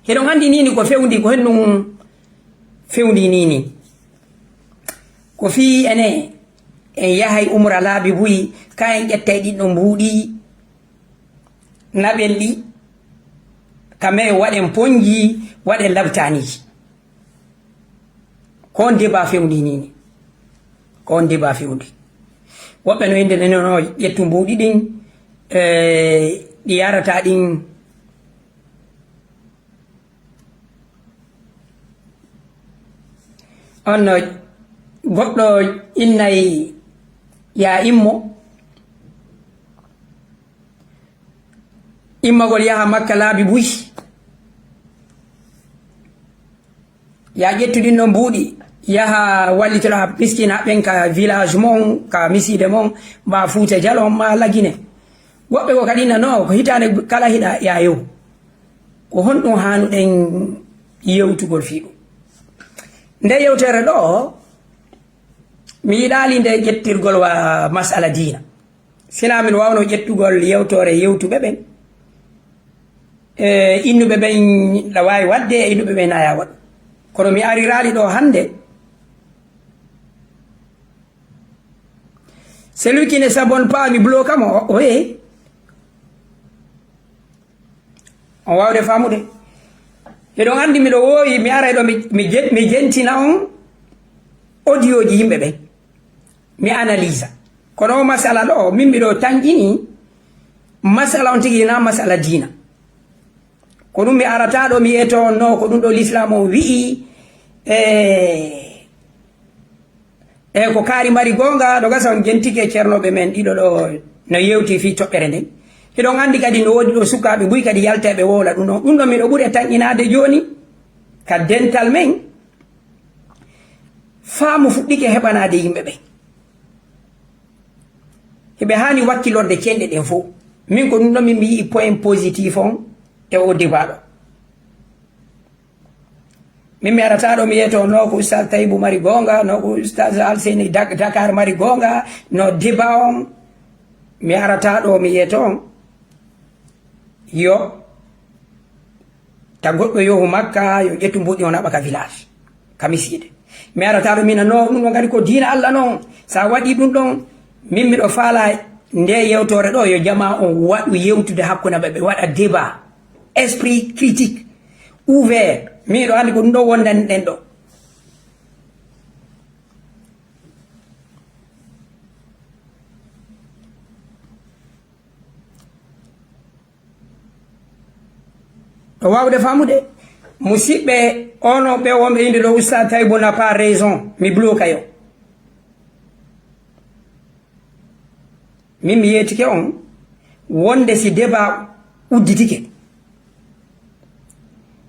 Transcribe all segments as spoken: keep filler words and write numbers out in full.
Hiɗon anndi nii ni ko fewndi, ko hennun fewndi nii ni. Ko fii enen en yahay umra laabi buy, ka en ƴettay ɗin ɗon mbuuɗi, naɓen ɗi, ka men waɗen ponji, waɗen labtaaniji. Ko on deba fewndi nii ni. Ko on deba fewndi. Woɓɓe no innde no ƴettu mbuuɗi ɗin, e, ɗi yarata ɗin. On no goɗɗo innay yaa immo. Immagol yaha Makka laabi buy. Yaa ƴettu ɗin no mbuuɗi, yaha wallitoro ha miskina ɓen ka village mon, ka misiide mon, ma Fuuta Jalon, ma Lagine. Woɓɓe ko kadi nanoo, ko hitaande kala hiɗa yaa yew. Ko honɗun haanuɗen yewtugol fii ɗun? Nde yewtere ɗoo, mi yiɗaali nde ƴettirgol wa masala diina. Sinaa min waawno ƴettugol yewtoore yewtuɓe ɓen, e innuɓe ɓen na waawi waɗde, e innuɓe ɓen na yaa waɗu. Kono mi ariraali ɗoo hannde. Celui qui ne s'abonne pas, mi bloka mo, o, o, e. On waawde faamude. Hiɗon anndi miɗo woowi, mi ara ɗoo, mi, mi je-, mi jentina on audio ji yimɓe ɓen. Mi analysa. Kono o masala ɗoo, min miɗo tanƴini masala on tigi, na masala diina. Ko ɗum mi arata ɗoo, mi yeeto on no, ko ɗum ɗoo Lislaam on wi'i, e, e ko kaari mari goonga, ɗo gasa on jentike ceernooɓe men ɗiɗo ɗoo no yewti fii toɓɓere nden. Hiɗon anndi kadi no woodi ɗoo sukaaɓe buy kadi yalteeɓe wowla ɗum ɗon. Ɗum ɗon miɗo ɓuri tanƴinaade jooni ka dental men. Faamu fuɗɗike heɓanaade yimɓe ɓen. Hiɓe haani wakkilorde cenɗe ɗen fow. Min ko ɗum ɗon min mi yi'i point positif on e o débat ɗoo. Min mi arata ɗoo mi yeeto no ko Ustaz Tayibu mari goonga, no ko Ustaz Alseyni Dak-, Dakar mari goonga, no débat on. Mi arata ɗoo mi yeeto on. Yo ta goɗɗo yohu Makka, yo ƴettu mbuuɗi o naɓa ka village, ka misiide. Mi arata ɗoo mi nanoo ɗum ɗon kadi ko diina Alla non. Sa waɗi ɗum ɗon, min miɗo faala nde yewtoore ɗoo, yo jamaa on waɗu yewtude hakkunde maɓɓe, ɓe waɗa débat, esprit critique, ouvert. Min miɗo anndi ko ɗum ɗon wondani ɗen ɗoo. Ɗo waawde faamude. Musiɓɓe, ono ɓe wonɓe innde ɗoo, Ustaz Tayibu n'a pas raison, mi bloka yo. Min mi yeetike on wonde si débat udditike,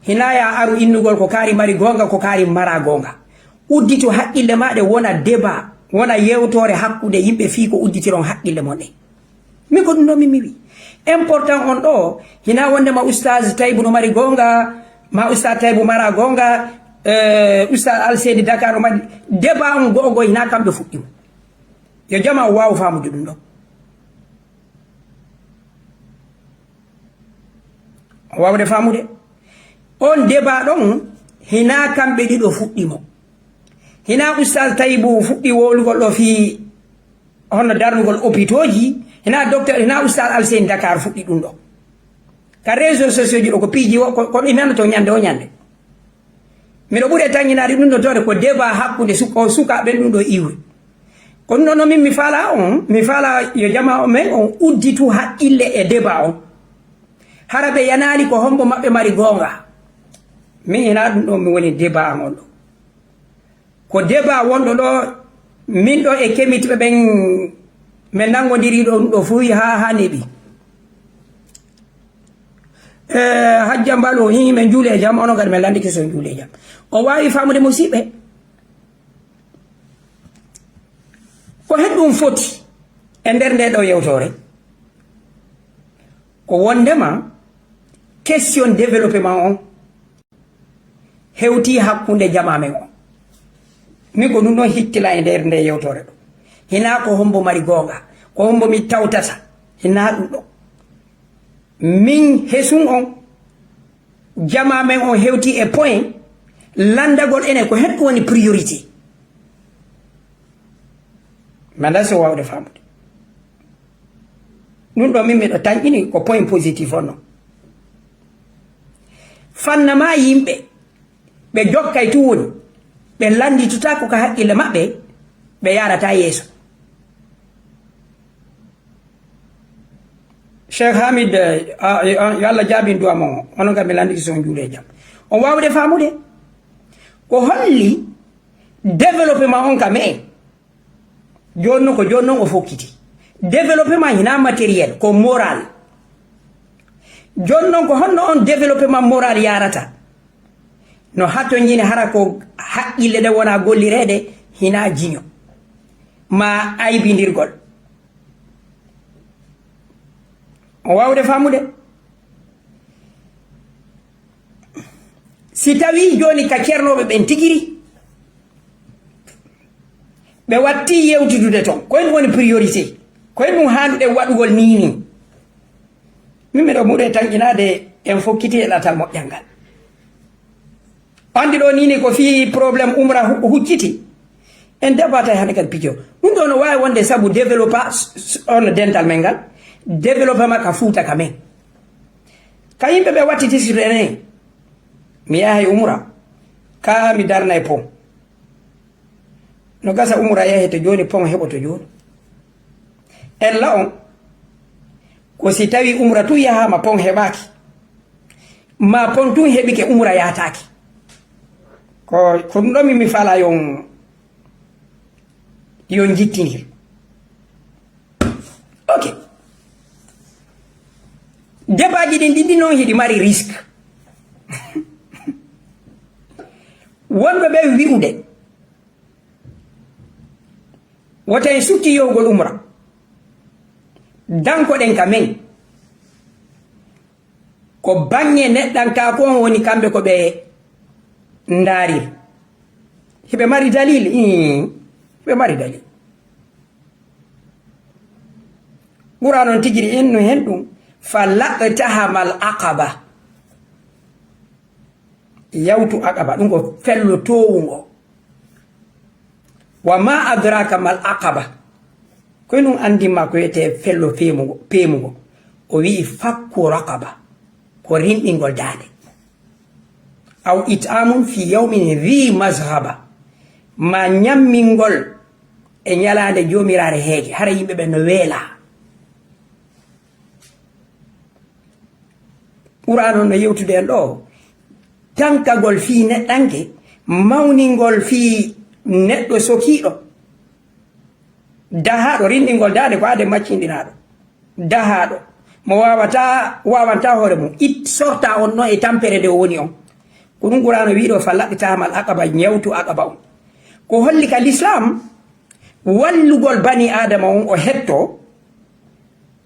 hinaa yaa aru innugol ko kaari mari goonga, ko kaari mara goonga. Udditu haqqille maa ɗe wona débat, wona yewtoore hakkunde yimɓe fii ko udditiron haqqille mon ɗen. Min ko ɗum ɗoo min mi wi. Important on ɗoo, hinaa wonde ma Ustaz Tayibu no mari goonga, ma Ustaz Tayibu mara goonga, eh, Ustaz Alseyni Dakar no mari. Débat on go'o goo hinaa kamɓe fuɗɗi mo. Yo jamaa o waawu faamude ɗum ɗoo. O waawde faamude. On débat ɗon, hinaa kamɓe ɗiɗo fuɗɗi mo. Hinaa Ustaz Tayibu fuɗɗi wowlugol ɗoo fii honno darnugol opitooji, hinaa docteur, hinaa Ustaz Alseyni Dakar fuɗɗi ɗum ɗoo. Ka réseaux sociaux ji ɗoo ko piiji wo-, ko, ko ɗi nanoto ñande o ñande. Miɗo ɓuri e tanñinaade ɗum ɗoo toon ko débat hakkunde suka-, sukaaɓe ɗum ɗoo iwri. Ko ɗum ɗoo no min mi faala on, mi faala yo jamaa o men on udditu haqqille e débat on. Hara ɓe yanaali ko hombo maɓɓe mari goonga. Min hinaa ɗum ɗoo mi woni débat an on ɗoo. Ko débat wonɗo ɗoo, min ɗoo e kemitɓe ɓen, min nanngondiri ɗoo ɗum ɗoo fuy haa, haa neeɓi. Eh, Hajja Mbalu, hii, men juuli e jam, onon kadi men lanndike so juuli e jam. On waawi faamude musiɓɓe. Ko hen ɗum foti e nder nde ɗoo yewtoore? Ko wonndema question développement on hewtii hakkunde jamaa men on. Min ko ɗum ɗon hittila e nder nde yewtoore ɗoo. Hinaa ko hombo mari goonga, ko hombo mi tawtata. Hinaa ɗum ɗoo. Min hesun on, Jamaa men on hewti e point lanndagol enen ko hen ɗum woni priorité. Mi anndaa si o waawde faamude. Ɗum ɗo min miɗo tanƴini ko point positif on non. Fanna ma yimɓe, ɓe jokkay tun woni, ɓe lannditotaako ka haqqille maɓɓe, ɓe yaarataa yeeso. Cheikh Hamid, eh, a, a, yo Allah jaabin du'a mon. Onon kam mi lannditi si on juuli e jam. On waawde faamude? Ko holli développement on ka men? Jooni non ko jooni non o fokkiti. Développement hinaa matériel, ko moral. Jooni non ko honno on développement moral yaarata? No hattonjini hara ko haqqille ɗen wona gollireede, hinaa jiño. Maa aybindirgol. On waawde faamude? Si tawii jooni ka ceernooɓe ɓen tigiri, ɓe watti yewtidude ton, ko en woni priorité, ko en ɗum haanduɗen waɗugol nii nii. Min miɗo muure tanƴinaade en fokkiti e ɗatal moƴƴal ngal. Anndi ɗo nii nii ko fii problème umra hu-, hucciti. En dabatay hannde kadi pijo. Ɗum ɗo no waawi wonde sabu développa s-, s-, on dental men ngal. Développement ka Fuuta ka men. Ka yimɓe ɓe watti tisirde enen. Mi yahay umra. Ka mi darnay pont. No gasa umra yahe to jooni, pont heɓoto jooni. Ella on, ko si tawi umra tun yahaama pont heɓaaki. Ma pont tun heɓike umra yaataaki. Ko, ko ɗum ɗo min mi faalaa yo on, yo on jittindir. Ok. Debaaji ɗin ɗiɗi non hiɗi mari risque. Wonɓe ɓe wi'ude, wota en sukki yohugol umra. Dankoɗen ka men. Ko baŋŋe neɗɗankaaku on woni kamɓe ko ɓe ndaariri. Hiɓe mari dalil? Ii, hiɓe mari dalil. Qur'aan on tigiri innu hen ɗum, "Falaqtahamal aqaba." Yawtu aqaba, ɗum ko fello toowungo. "Wa ma adraka mal aqaba." Koye ɗum anndin ma ko wiyetee fello feemugo, peemugo. O wi'i, "Fakku raqaba." Ko rinɗingol daande. "Aw it'amun fi yawmin dhi masghaba." Ma ñammingol e ñalaande joomiraare heege. Hara yimɓe ɓen no weelaa. Qur'aan on no yewtude en ɗo. Tankagol fii neɗɗanke, mawningol fii neɗɗo sokiiɗo. Dahaaɗo, rinɗingol daande ko aade maccinɗinaaɗo. Dahaaɗo, mo waawataa, waawantaa hoore mum, it, sorta on ɗon e tampere nde o woni on. Ko ɗum Qur'aana wi'i ɗo, "Falaqtahamal aqaba", ñawtu aqaba on. Ko holli ka Lislaam, wallugol bani Aadama on o hettoo,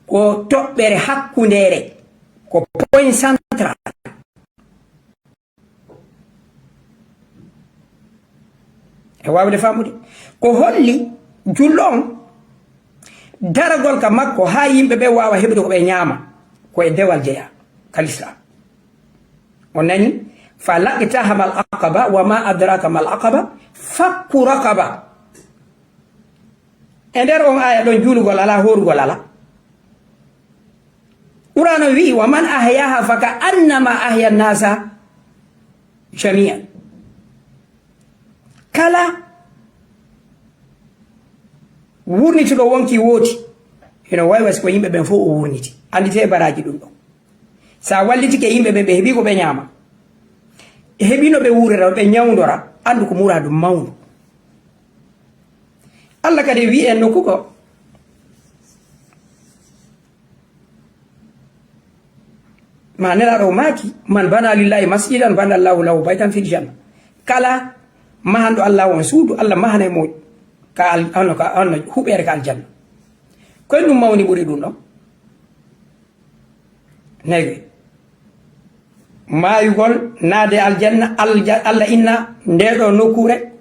ko toɓɓere hakkundeere, ko point central. E waawde faamude. Ko holli julɗo on daragol ka makko haa yimɓe ɓe waawa heɓude ko ɓe ñaama, ko e dewal jeyaa ka Lislaam. On nani? "Falaqtahamal aqaba, wa ma adraka mal aqaba, fakku raqaba." E nder on aaya ɗon, juulugol alaa, hoorugol alaa. Qur'aana wi'i, "Wa man ahyaha fa ka annama ahya nasa jami'an." Kala wurnituɗo wonkii wooti, hino wayi wa si ko yimɓe ɓen fof o wurniti. Annditee baraaji ɗum ɗon. So a wallitike yimɓe ɓen, ɓe heɓii ko ɓe ñaama, heɓii no ɓe wuurira, ɓe ñawndora, anndu ko muraadu mawndu. Allah kadi wi'i en nokku goo, ma Nelaaɗo o maaki, "Man bana lillahi masjidan bana Allahu lahu baytan fil janna." Kala mahanɗo Allah on suudu, Allah mahanay mo ka al-, hono ka, hono huɓeere ka aljanna. Koye ɗum mawni ɓuri ɗum ɗon? Nayi. Maayugol, naade aljanna, alja-, Allah inna ndee ɗoo nokkuure,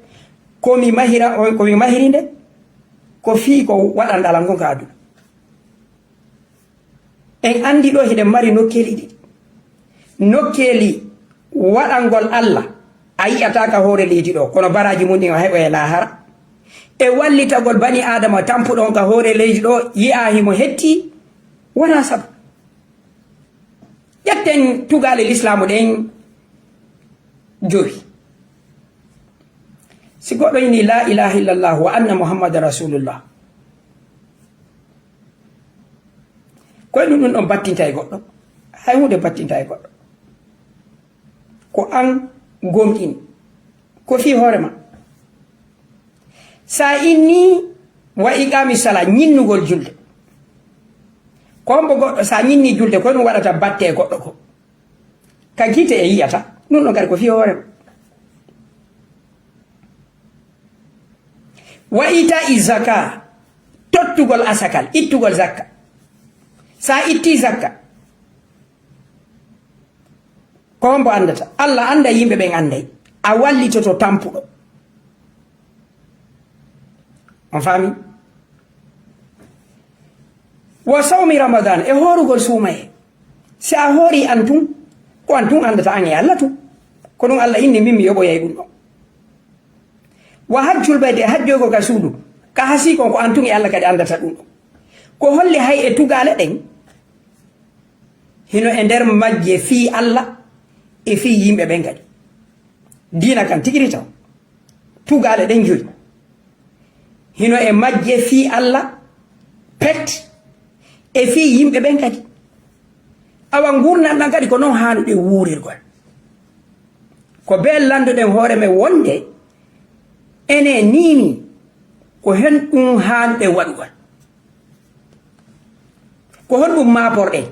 ko mi mahira, ko mi mahiri nde, ko fii ko waɗanɗo Allah ngon ka aduna. En anndi ɗoo hiɗen mari nokkeeli ɗiɗi. Nokkeeli waɗangol Allah a yi'ataa ka hoore leydi ɗoo, kono baraaji mum ɗin o heɓoy e laahara. E wallitagol bani Aadama tampuɗo on ka hoore leydi ɗoo, yi'aa himo hetti, wonaa sabu. Ƴetten tugaale lislaamu ɗen jowi. Si goɗɗo inni laa ilaaha illallah wa anna Muhammadan Rasulullah, ko e ɗum ɗum ɗon battinta e goɗɗo? Hay huunde battinta e goɗɗo. Ko an gomɗini, ko fii hoore ma. Sa inni wa iqaami sala, ñinnugol julde. Ko hombo goɗɗo, sa ñinni julde, ko ɗum waɗata batte e goɗɗo ko? Ka gite e yi'ata, ɗum ɗon kadi ko fii hoore ma. Wa ita i zaka, tottugol asakal, ittugol zakka. Sa itti zakka, ko hombo andata? Allah anday, yimɓe ɓen anday. A wallitoto tampuɗo. On faami? Wa sawmi Ramadan, e hoorugol suumaye. Si a hoori an tun, ko an tun andata an e Allah tun. Ko ɗum Allah inni min mi yoɓoyay ɗum ɗon. Wa hajjul bayti, e hajjoygol ka suudu, ka hasii kon ko an tun e Allah kadi andata ɗum ɗon. Ko holli hay e tugaale ɗen, hino e nder majje fii Allah e fii yimɓe ɓen kadi. Diina kan tigi ritaw. Tugaale ɗen joyi. Hino e majje fii Alla pet e fii yimɓe ɓen kadi. Awa ngurndan ɗan kadi ko non haanuɗen wuurirgol. Ko bee lannduɗen hoore men wonde enen nii nii ko honɗun haanuɗen waɗugol. Ko honɗun maaporɗen?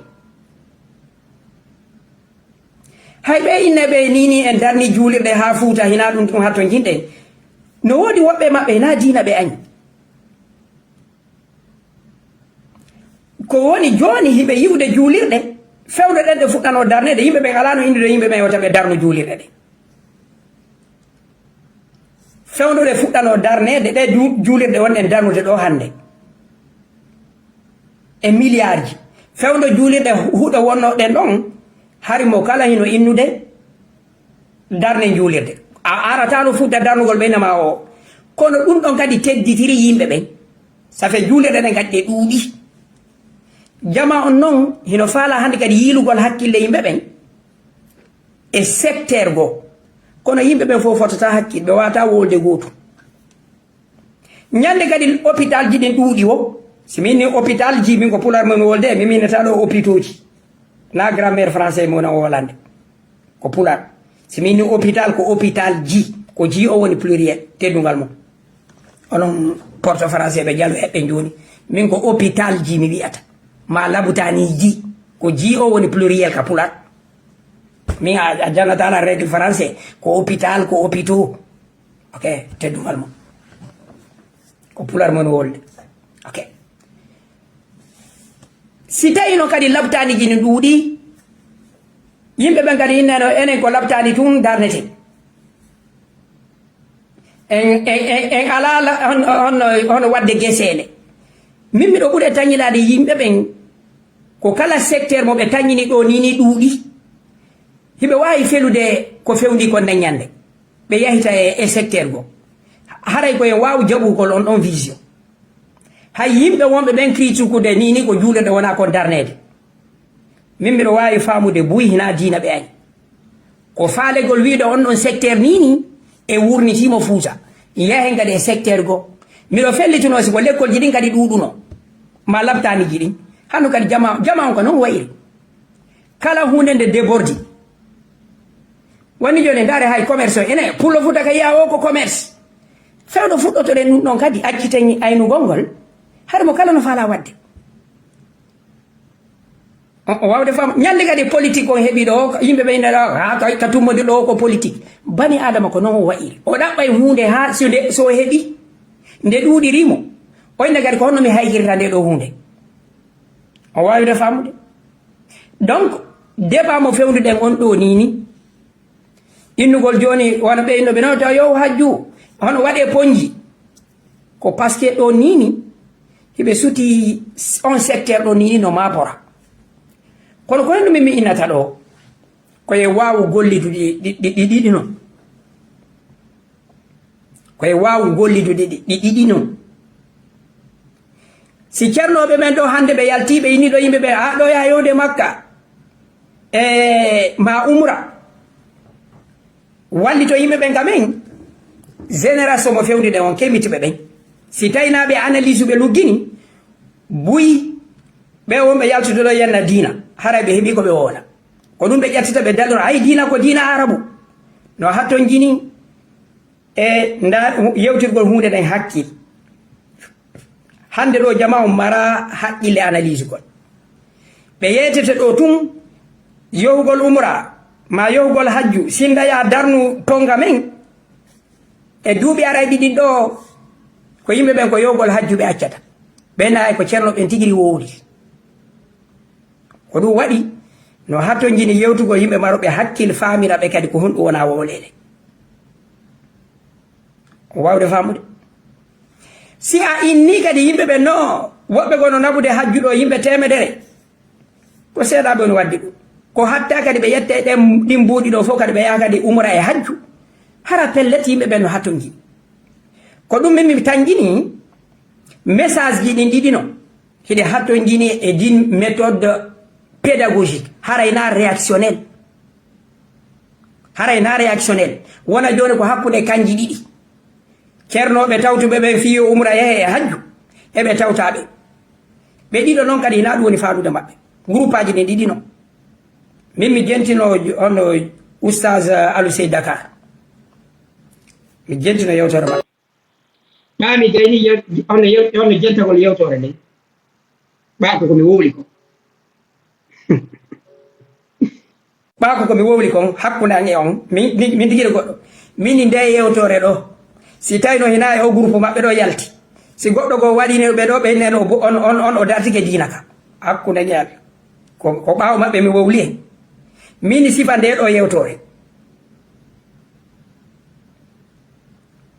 Hay ɓee inna ɓee nii nii en darni juulirɗe haa Fuuta, hinaa ɗun tun hattonjinɗen. No woodi woɓɓe maɓɓe hinaa diina ɓe añi. Ko woni jooni hiɓe yi'ude juulirɗe, fewndo ɗen ɗe fuɗɗanoo darneede, yimɓe ɓen alaano inndude yimɓe ɓen wota ɓe darnu juulirɗe ɗen. Fewndo ɗe fuɗɗanoo darneede, ɗe ju-, juulirɗe wonɗen darnude ɗoo hannde. E miliyaarji. Fewndo juulirɗe hu-, huɗo wonnoo ɗen ɗon, hari mo kala hino innude darne juulirde. A arataano Fuuta darnugol ɓeynama o. Kono ɗun ɗon kadi tedditiri yimɓe ɓen. Safe juulirɗe ɗen kadi ɗe ɗuuɗi. Jamaa on non hino faalaa hannde kadi yiilugol hakkille yimɓe ɓen e secteur goo. Kono yimɓe ɓen fow fotataa hakkille, ɓe waawataa wolde gootu. Ñande kadi hôpital ji ɗin ɗuuɗi wo. Si min ni hôpital ji, min ko pulaar mo mi wolde, mi minnata ɗoo hôpitaux ji. Na grammaire français mo na wolande. Ko pulaar. Si min ni hôpital, ko hôpital ji. Ko ji o woni pluriel, teddungal mum. Onon porto français ɓe jalo eɓɓe jooni. Min ko hôpital ji mi wi'ata. Ma labutaani ji. Ko ji o woni pluriel ka pulaar. Min a, a janata la règle français. Ko hôpital, ko hôpitaux. Ok, teddungal mum. Ko pulaar mon wolde. Ok. Si tawiino kadi labtaaniji no ɗuuɗi, yimɓe ɓen kadi innano enen ko labtaani tun darnete. En, en, en, en alaa la-, hon-, honno, hono waɗde geseele. Min miɗo ɓuri tañinaade yimɓe ɓen ko kala secteur mo ɓe tañini ɗoo nii nii ɗuuɗi. Hiɓe waawi felude ko fewndi kon nden ñande. Ɓe yahita e, e secteur goo. Haray ko en waawu jaɓugol on ɗon vision. Hay yimɓe wonɓe ɓen critiqude nii nii ko juulirɗe wonaa kon darneede. Min miɗo waawi faamude buy hinaa diina ɓe añi. Ko faalegol wiide on ɗon secteur nii nii e wurnitiimo Fuuta. Yahen kadi e secteur goo. Miɗo fellitunoo si ko lekkolji ɗin kadi ɗuuɗunoo. Ma labtaaniji ɗin. Hanno kadi jama, jama on ko non wayri. Kala huunde nde débordi. Woni jooni ndaare hay commerce o ene, Pullo Fuuta ka yi'a o ko commerce. Fewndo fuɗɗotoɗen ɗun ɗon kadi, acciten aynugol ngol. Hari mo kala no faalaa waɗde. O, o waawde faam-, ñande kadi politique on heɓi ɗoo, yimɓe ɓe inna ɗoo, "Ah, ka, ka tummodir ɗoo ko politique." Bani Aadama ko non o wa'iri. O ɗaɓɓay huunde haa so nde, so o heɓi, nde ɗuuɗiri mo. O inna kadi ko honno mi haykirta nde ɗoo huunde. O waawde faamude. Donc, débat mo fewnduɗen on ɗoo nii nii, innugol jooni, wano ɓe inno ɓe no tawa yo hajju, hono waɗee ponji. Ko parce que ɗoo nii nii, hiɓe suti on secteur ɗoo nii nii no maapora. Kono ko henno min mi innata ɗoo, Ko e waawu gollidude ɗi, ɗi, ɗi, ɗiɗi non. Ko e waawu gollidude ɗi, ɗi, ɗiɗi non. Si ceernooɓe ɓen ɗo hannde ɓe yaltii, ɓe inni ɗo yimɓe ɓen, "A ɗo yaha yowde Makka, e ma umra, wallito yimɓe ɓen ka men." Génération mo fewndi ɗen on, kemitɓe ɓen. Si tawi na ɓe analyse ɓe luggini, buy ɓe wonɓe yaltude ɗo yenna diina, haray ɓe heɓi ko ɓe wowla. Ko ɗum ɓe ƴettata, ɓe dallora, "Ay, diina ko diina Arabu." No hattonjini e nda yewtirgol huunde nden hakkil. Hannde ɗo jama on mara haqqille analyse gol. Ɓe yeetete ɗo tun yohugol umra, ma yohugol hajju, sinda ya darnu tonga men. E duuɓi arayɗi ɗin ɗo, ko yimɓe ɓen ko yohugol hajju ɓe accata. Ɓen ay ko ceerno ɓen tigiri wowli. Ko ɗum waɗi, no hattonjini yewtugol yimɓe maroɓe hakkil, faamira ɓe kadi ko honɗum wona wowleede. O waawde faamude. Si a inni kadi yimɓe ɓen no, woɓɓe goo no naɓude hajju ɗo yimɓe teemedere. Ko seeɗa ɓe no waddi ɗum. Ko hatta kadi ɓe yette ɗen, ɗin mbuuɗi ɗo fof kadi ɓe yaha kadi umra e hajju. Hara pellet yimɓe ɓen no hattonjini. Ko ɗum min mi tanjini message ji ɗin ɗiɗi no. Hiɗe hattonjini e din méthode pédagogique. Haray na réactionnel. Haray na réactionnel. Wona jooni ko hakkunde kanji ɗiɗi. Ceernooɓe tawtuɓe ɓen fii yo umra yahe e hajju. Eɓe tawta ɓe. Ɓe ɗiɗo non kadi na ɗum woni faadude maɓɓe. Groupe aji ɗin ɗiɗi non. Min mi jentino on Oustaz Alou Sey Dakar. Mi jentino yewtere maɓɓe. Ɓaa mi gayni yew-, on yew-, on jentagol yewtoore nden. Ɓaa ko ko mi wowli ko. Ɓaa ko ko mi wowli kon, hakkunde an e on, min, min, min tigi e goɗɗo. Min ni nde yewtoore ɗo, si tawi no hina e o groupe maɓɓe ɗo yalti. Si goɗɗo goo waɗi ne ɓe ɗo, ɓe nen o bo-, on, on, on o dartike diina ka. Hakkunde an e an. Ko, ko ɓaawo maɓɓe mi wowli en. Min ni sifa nde ɗo yewtoore.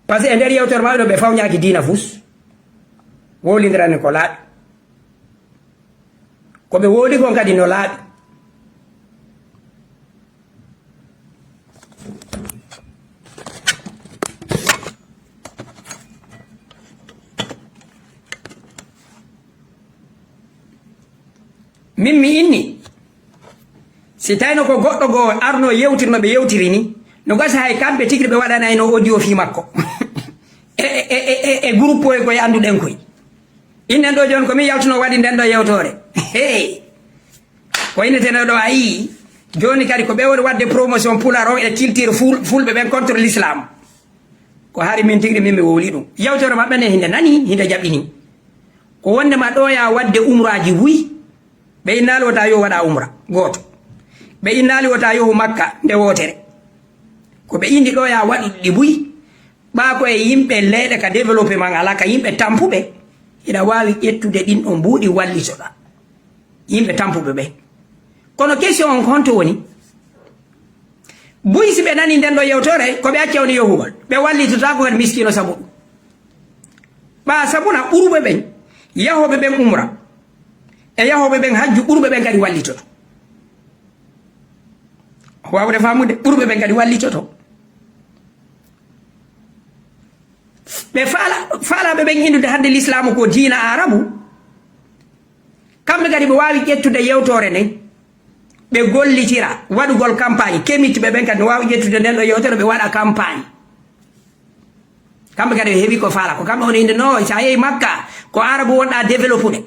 Parce que e nder yewtere maɓɓe ɗo, ɓe fawñaaki diina fus, wowlindirani ko laaɓi. Ko ɓe wowli kon kadi no laaɓi. Min mi inni, si tawino ko goɗɗo goo arno yewtir no ɓe yewtiri ni, no gasa hay kamɓe tigi ɓe waɗanayno audio fii makko. E, e, e, e, e groupe koye koye annduɗen koye. Innen ɗo jooni ko min yaltuno waɗi nden ɗo yewtoore. Hey! Ko inneteno ɗo a yii, jooni kadi ko ɓe woni waɗde promotion pular on e culture ful-, fulɓe ɓen contre l'islam. Ko hari min tigi min mi wowli ɗum. Yewtere maɓɓe nde hinde nani, hinde jaɓɓini. Ko wonde ma ɗo ya waɗde umraaji buy. Ɓe innaali wota yo waɗa umra gooto. Ɓe innaali wota yohu Makka nde wootere. Ko ɓe indi ɗo ya waɗu ɗi buy. Ɓaa ko e yimɓe leyɗe ka développement alaa, ka yimɓe tampuɓe. Hiɗa waawi ƴettude ɗin ɗon mbuuɗi wallitoɗa. Yimɓe tampuɓe ɓe. Kono question on ko honto woni? Buy si ɓe nani nden ɗo yewtore, ko ɓe acca woni yohugol. Ɓe wallitotaako kadi miskino sabu ɗum. Ɓaa sabuna ɓuruɓe ɓen, yahooɓe ɓen umra, e yahooɓe ɓen hajju ɓuruɓe ɓen kadi wallitoto. O waawde faamude, ɓuruɓe ɓen kadi wallitoto. Ɓe faala-, faalaaɓe ɓen inndude hannde lislaamu ko diina Arabu, kamɓe kadi ɓe waawi ƴettude yewtoore nden, ɓe gollitira waɗugol campagne, kemitɓe ɓen kadi no waawi ƴettude nden ɗo yewtere, ɓe waɗa campagne. Kamɓe kadi ɓe heɓi ko faala, ko kamɓe woni innde, no, so a yehi Makka, ko Arabu wonɗa développude.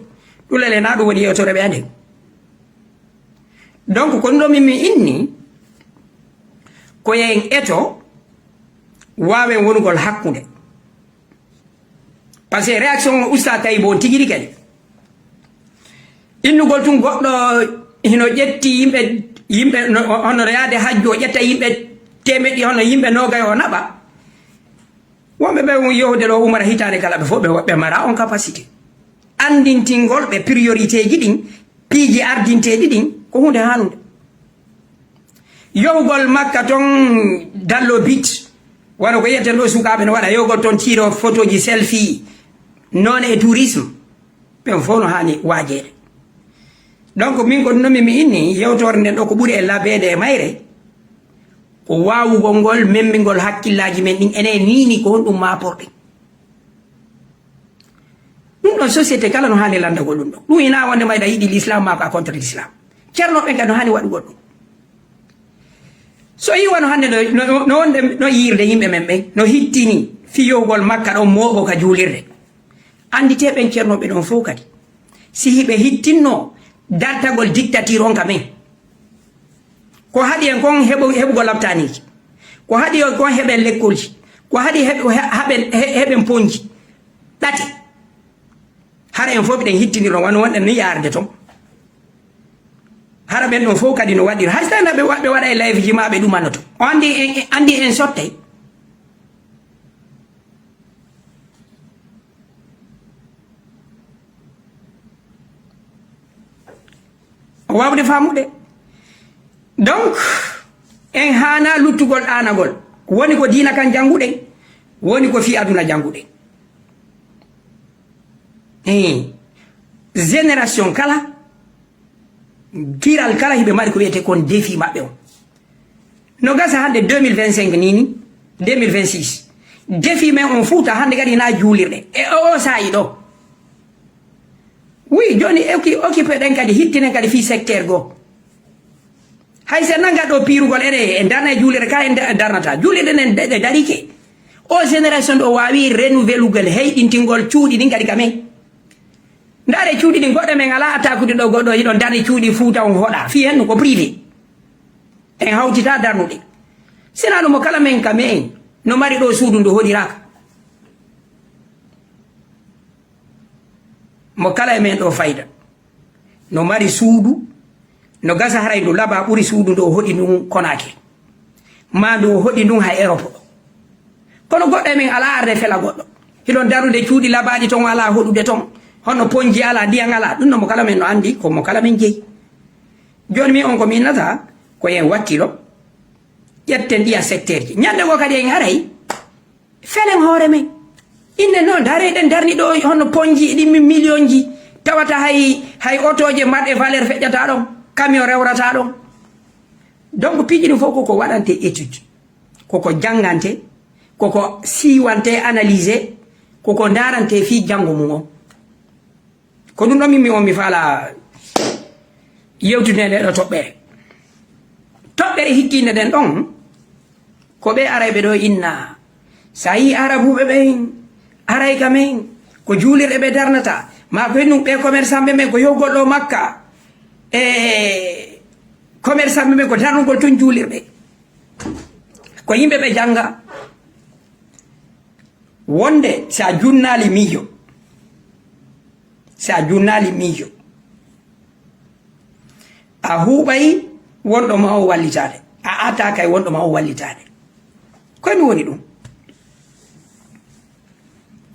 Ɗum lele na ɗum woni yewtere ɓe ande. Donc, ko ɗum ɗo min mi inni, ko en eto waawen wonugol hakkunde. Parce que réaction o Oustaz Taïb on tigi rigi kadi. Innugol tun goɗɗo hino ƴetti yimɓe, yimɓe no, hono no yaade hajju, o ƴetta yimɓe temeɗɗi, hono yimɓe noogay o naɓa. Wonɓe ɓe won yahude ɗo umara hitaande kala, ɓe fof ɓe, ɓe mara on capacité. Anndintingol ɓe priorité ji ɗin, piiji ardinteeɗi ɗin, ko huunde haanunde. Yohugol Makka ton dallo bit, wano ko yiyeten ɗo sukaaɓe no waɗa, yohugol ton tiiro photo ji selfie, noone e tourisme, ɓen fof no haani waajeede. Donc, min ko ɗum mi inni, yewtoore nden ɗo ko ɓuri e labeede e mayre, Ko waawugol ngol, memmbingol hakkillaaji men ɗin, enen niini ko honɗum maaporɗen? Ɗum ɗon société kala no haani lanndagol ɗum ɗon. Ɗum hinaa wonde mayɗa yiɗi l'islam maa ko a contre l'islam. Ceerno ɓen kadi no haani waɗugol ɗum. So yii wano hannde no, no, no wonde no yiirde yimɓe men ɓen, no hittini fiyowgol Makka ɗon mooɓo ka juulirde. Annditee ɓen ceernooɓe ɗon fow kadi, si hiɓe hittinno dartagol dictature on ka men. Ko haɗi en kon heɓu-, heɓugol laptaaniiji. Ko haɗi en kon heɓen lekkolji. Ko haɗi heɓ-, he-, haɓen, he-, heɓen ponji. Ɗate. Hara en fof miɗen hittindirno wano wonɗen ni yaarde ton. Hara ɓen ɗon fof kadi no waɗira. Hay so tawii ɓe wa-, ɓe waɗa e live ji maa ɓe ɗumanoto. O anndi en, anndi en sottay. O waawde faamude. Donc, en haana luttugol ɗaanagol. Woni ko diina kan jannguɗen, woni ko fii aduna jannguɗen. Eh, génération kala, kiral kala, hiɓe mari ko wiyetee kon défi maɓɓe on. No gasa hannde deux mille vingt-cinq ni ni, deux mille vingt-six. Défi men on fow ta hannde kadi hinaa juulirɗe. E o, o saa'i ɗo. Oui, jooni oki-, occupé ɗen kadi, hittinen kadi fii secteur goo. Hay si en nanngaa ɗoo piirugol, eɗen, en darna e juulirɗe, ka en da-, darnata. Juulirɗe ɗen ɗe, ɗe darike. O génération ɗo waawi renouvelugol, heyɗintingol cuuɗi ɗin kadi ka men. Ndaare cuuɗi ɗin, goɗɗo men alaa attaque ɗo goɗɗo hiɗon darni cuuɗi Fuuta on hoɗa. Fii hen ko privé. En hawtitaa darnude. Sinaa ɗum mo kala men ka men no mari ɗoo suudu ndu hoɗiraaka. Mo kala e men ɗoo fayda no mari suudu, no gasa haray ndu laba ɓuri suudu ndu o hoɗi ndun Konaake. Maa ndu o hoɗi ndun hay Europe ɗo. Kono goɗɗo e men alaa arde fela goɗɗo. Hiɗon darude cuuɗi labaaɗi ton, alaa hoɗude ton. Hono ponji alaa, ndiyan alaa. Ɗum no mo kala men no anndi, ko mo kala men jeyi. Jooni min on ko mi innata, ko en wakkilo, ƴetten ɗiya secteur ji. Ñannde goo kadi en aray, felen hoore men. Inne noon, ndareɗen darni ɗo hono ponji ɗi mi-, million ji, tawata hay, hay otooje marɗe valeur feƴƴataa ɗon, camion rewrataa ɗon. Donc, piiji ɗin fof koko waɗante étude, koko janngante, koko siiwante, analysé, koko ndaarante fii janngo mum on. Ko ɗum ɗon min mi on mi faala yewtude nde ɗo toɓɓere. Toɓɓere hittiinde nden ɗon, ko ɓe arayɓe ɗo inna. So a yii Arabuɓe ɓen aray ka men, ko juulirɗe ɓe darnata. Maa ko hennum ɓe commerçant ɓe men ko yowgol ɗo Makka. E commerçant ɓe men ko darnugol tun juulirɗe. Ko yimɓe ɓe jannga. Wonde si a junnaali miijo, si a junnaali miijo, a huuɓay wonɗo ma o wallitaade, a attaquay wonɗo ma o wallitaade. Koy mi woni ɗum.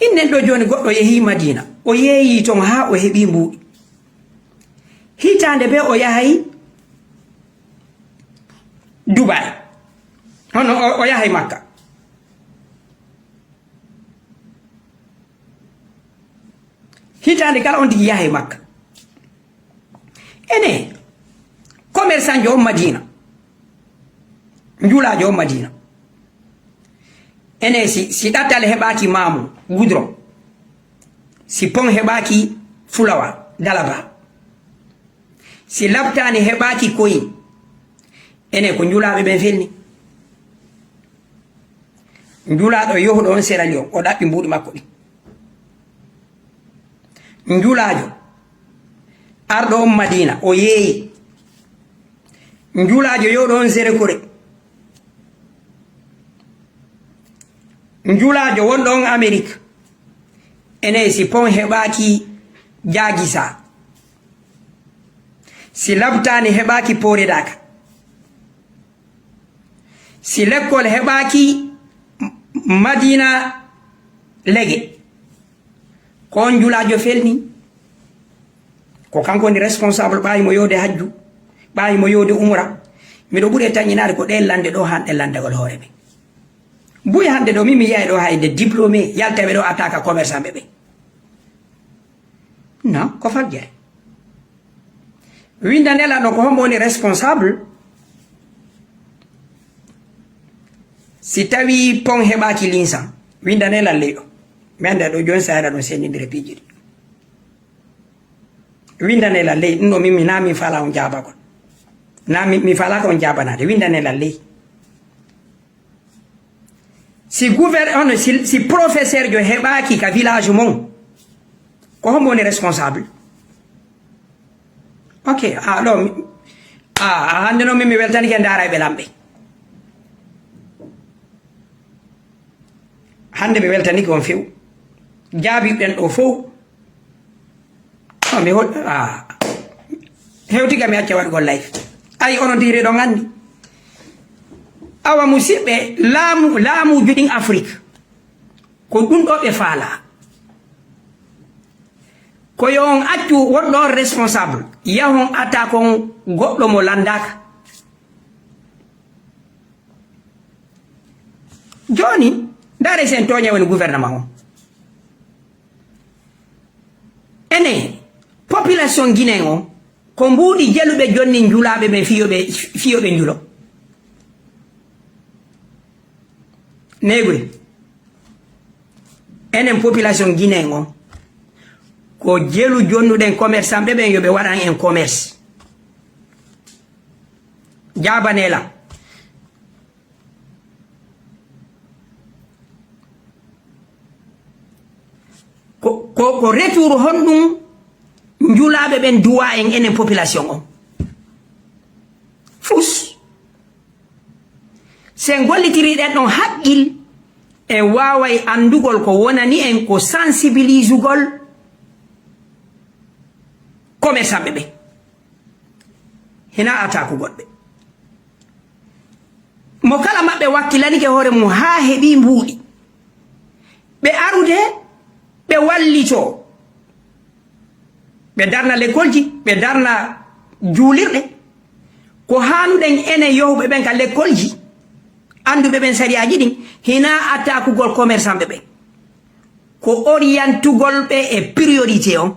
Innen ɗo jooni goɗɗo yehii Madiina, o yeeyii ton haa o heɓii mbuuɗi. Hitaande bee o yahay Dubaay, hono o, o yahay Makka. Hitaande kala on tigi yahay Makka. Ene, commerçant jo on Madiina, njulaajo on Madiina. Ene, si, si ɗattal heɓaaki maamu, goudron, si pon heɓaaki fulawa, dalaba, si laptaani heɓaaki koyi, ene, ko njulaaɓe ɓen felni. Njulaaɗo yowɗo on Sierra Leone, o ɗaɓɓi mbuuɗi makko ɗin. Njulaajo arɗo on Madiina, o yeeyi. Njulaajo yowɗo on Sérékore. Njulaajo wonɗo on Amerik. Ene, si pon heɓaaki Jaagisa, si laptaani heɓaaki Pooredaaka, si lekkol heɓaaki Madiina Lege, ko on njulaajo felni. Ko kanko woni responsable ɓaayi mo yowde hajju, ɓaayi mo yowde umra. Miɗo ɓuri e tañinaade ko ɗeen lande ɗo hanɗe landagol hoore men. Buy hannde ɗo, min mi yi'ay ɗo hay nde diplômé yaltayɓe ɗo attaque commerçant ɓe ɓen. Non, ko fagguere. Winnda Nelaɗo ko hombo woni responsable Si tawii pon heɓaaki linsan, winndane lalley ɗo. Mi annda ɗo jooni, so a yiɗa ɗum senndindire piiji ɗi. Winndane lalley, ɗum ɗo min, mi, na min faalaa on jaabagol. Na mi, mi faalaaka on jaabanaade. Winndane lalley. Si gouver-, on, si, si professeur jo heɓaaki ka village mon, ko hombo woni responsable? Ok, a ɗo, mi, a, a hannde noon min mi weltanike ndaarayɓe lamɓe. Hannde mi weltanike on few. Jaabiɗen ɗo fow. Ah, mi hol-, ah. Hewtiga mi acca waɗugol live. Ay, onon tigi ɗon anndi. Awa musidɓe, laamu, laamuuji ɗin Afrik, ko ɗum ɗo ɓe faalaa. Ko yo on accu wonɗo on responsable, yahon attaque on goɗɗo mo lanndaaka. Jooni, ndaare si en tooña woni gouvernement on. Enen, population Guinée on, ko mbuuɗi jeluɓe jonni njulaaɓe ɓen fii yo ɓe, fii yo ɓe njulo. Neeɓre. Enen population Guinée on, ko jelu jonnuɗen commerçant ɓe ɓen yo ɓe waɗan en commerce. Jaabanee lan. Ko, ko, ko retour honɗum njulaaɓe ɓen duwa en enen population on? Fus. Si en gollitirii ɗen ɗon haqqil, en waaway anndugol ko wonani en ko sensibilisugol commerçant ɓe ɓen. Hinaa attaque goɗɗo. Mo kala maɓɓe wakkilanike hoore mum haa heɓi mbuuɗi. Ɓe arude, ɓe wallitoo. Ɓe darna lekkolji, ɓe darna juulirɗe. Ko haanuɗen enen yahuɓe ɓen ka lekkolji, annduɓe ɓen sariyaaji ɗin, hinaa attaquegol commerçant ɓe ɓen. Ko orientugol ɓe e priorité on.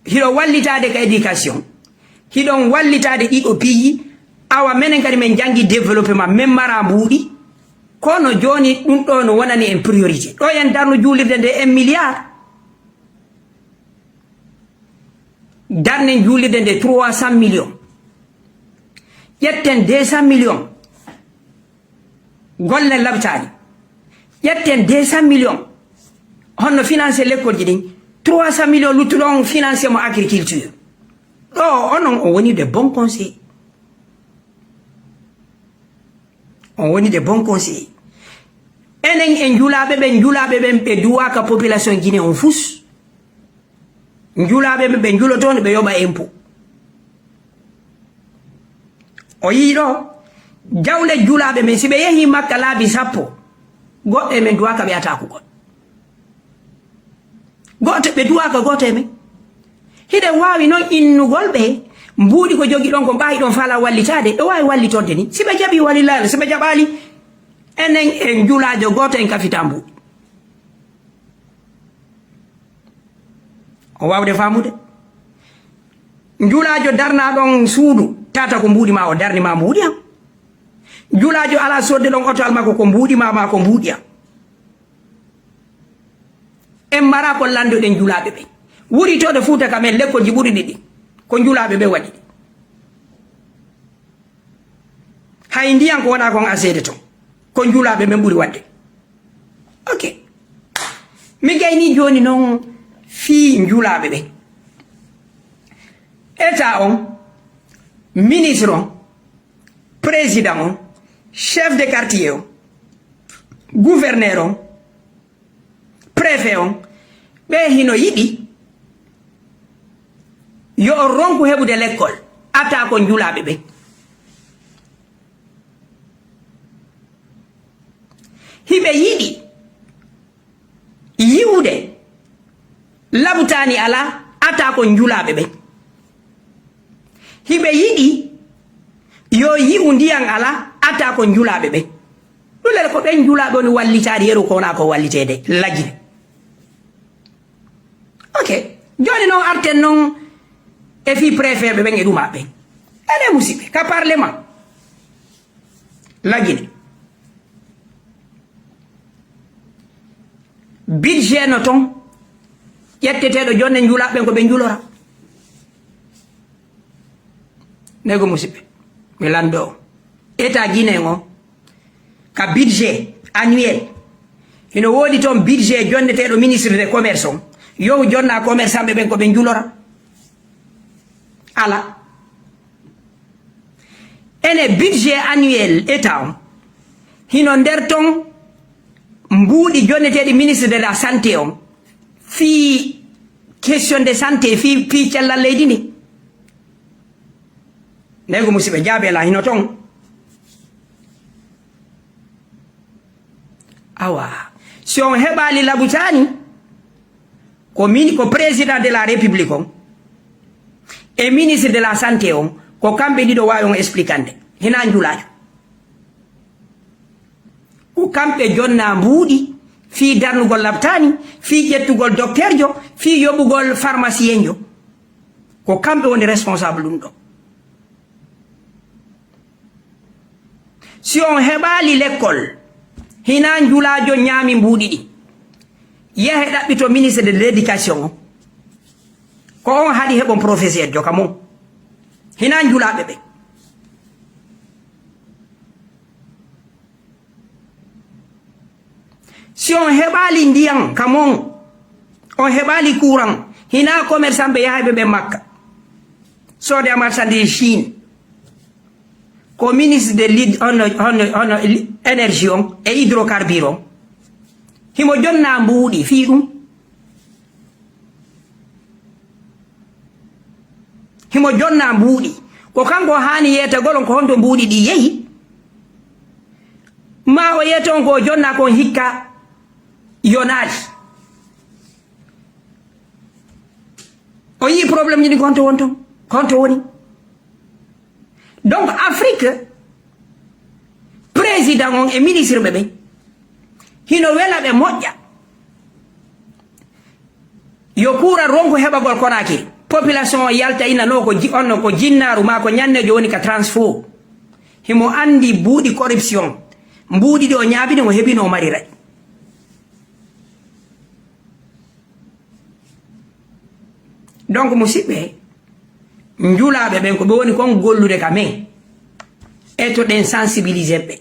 Hiɗon wallitaade ka éducation, hiɗon wallitaade ɗiɗo piiji, awa menen kadi men janngi développement, men mara mbuuɗi, kono jooni ɗum ɗo no wonani en priorité. Ɗo en darno juulirde nde un milliard. Darnen juulirde nde trois cent millions. Ƴetten deux cent millions. Golle labtaani. Ƴetten deux cent millions. Honno financé lekkolji ɗin? Trois cent millions luttuɗo on financé mo agriculture. Ɗo onon on woni de bon conseil. On woni de bon conseil. Enen e njulaaɓe ɓen, njulaaɓe ɓen ɓe duwaaka population Guinée on fus. Njulaaɓe ɓe, ɓe njuloto no ɓe yoɓa impôt. O yii ɗo, jawle njulaaɓe men, si ɓe yehii Makka laabi sappo, goɗɗo e men duwaaka ɓe attaquegol. Gooto, ɓe duwaaka gooto e men. Hiɗen waawi noon innugol ɓe, mbuuɗi ko jogiɗon ko mbaawiɗon faalaa wallitaade, ɓe waawi wallitorde ni. Si ɓe jaɓii, walillahi, si ɓe jaɓaali, enen e njulaajo gooto en kafitaa mbuuɗi. O waawde faamude. Njulaajo darnaa ɗon suudu, tata ko mbuuɗi maa, o darni maa mbuuɗi am. Njulaajo alaa sodde ɗon oto al makko, ko mbuuɗi maa, maa ko mbuuɗi am. En mara ko lanndoɗen njulaaɓe ɓen. Wuritooɗo Fuuta ka men, lekkolji ɓuri ɗiɗi, ko njulaaɓe ɓen waɗi ɗi. Hay ndiyan ko wonaa kon aseede ton, ko njulaaɓe ɓen ɓuri waɗde. Ok. Mi gaynii jooni non fii njulaaɓe ɓen. État on, ministre on, président on, chef de quartier on, gouverneur on, préfet on, ɓe hino yiɗi yo on ronku heɓude lekkol, attaque on njulaaɓe ɓen. Hiɓe yiɗi yi'ude labtaani alaa, attaque on njulaaɓe ɓen. Hiɓe yiɗi yo yi'u ndiyan alaa, attaque on njulaaɓe ɓen. Ɗum lele ko ɓen njulaaɓe woni wallitaade yeru ko wonaa ko walliteede lajine. Ok. Jooni noon arten noon e fii préfet ɓe ɓen e ɗuma ɓen. Enen musidɓe, ka parlement. Lagine. Budget no ton, ƴetteteeɗo jonne njulaaɓe ɓen ko ɓe njulora. Nego musidɓe, mi lanndo on. État Guinée on, ka budget annuel, hino woodi ton budget jonneteeɗo ministre de commerce on. Yohu jonna commerçant ɓe ɓen ko ɓe njulora. Ala. Ene budget annuel État on, hino nder ton mbuuɗi jonneteeɗi ministre de la santé on, fii question de santé, fii, fii cellal leydi ndi. Nego musidɓe, jaabe la hino ton. Awa, si on heɓaali labutaani, ko min, ko président de la république on e ministre de la santé on, ko kamɓe ɗiɗo waawi on explicande. Hinaa njulaajo. Ko kamɓe jonnaa mbuuɗi fii darnugol labtaani, fii ƴettugol dokteerjo, fii yoɓugol pharmacienjo. Ko kamɓe woni responsable ɗum ɗo. Si on heɓaali lekkol, hinaa njulaajo ñaami mbuuɗi ɗi. Yehe ɗaɓɓito ministre de l'éducation on. Ko on haɗi heɓon professeur jo ka mon. Hinaa njulaaɓe ɓe. Si on heɓaali ndiyan ka mon, on heɓaali courant, hinaa commerçant ɓe yahayɓe ɓe Makka. Soode a marchandise Chine. Ko ministre de l'hyd-, hono, hono, hono li-, énergie on e hydrocarbure on. Himo jonna mbuuɗi fii ɗum. Himo jonna mbuuɗi. Ko kanko haani yeetagol on ko honto mbuuɗi ɗi yehi. Ma o yeeto on ko o jonna kon hikka yonaali. O yii problème ji ɗin ko honto won ton? Ko honto woni? Donc, Afrique, président on e ministre ɓe ɓen, hino wela ɓe moƴƴa. Yo kuuran ronku heɓagol Conakry. Population o yalta ina no ko ji-, onno ko jinnaaru maa ko ñanneejo woni ka transfo. Himo anndi mbuuɗi corruption. Mbuuɗi ɗi o ñaabini, o heɓino, o mariray. Donc, musidɓe, njulaaɓe ɓen, ko ɓe woni kon gollude ka men. E to ɗen sensibiliser ɓe.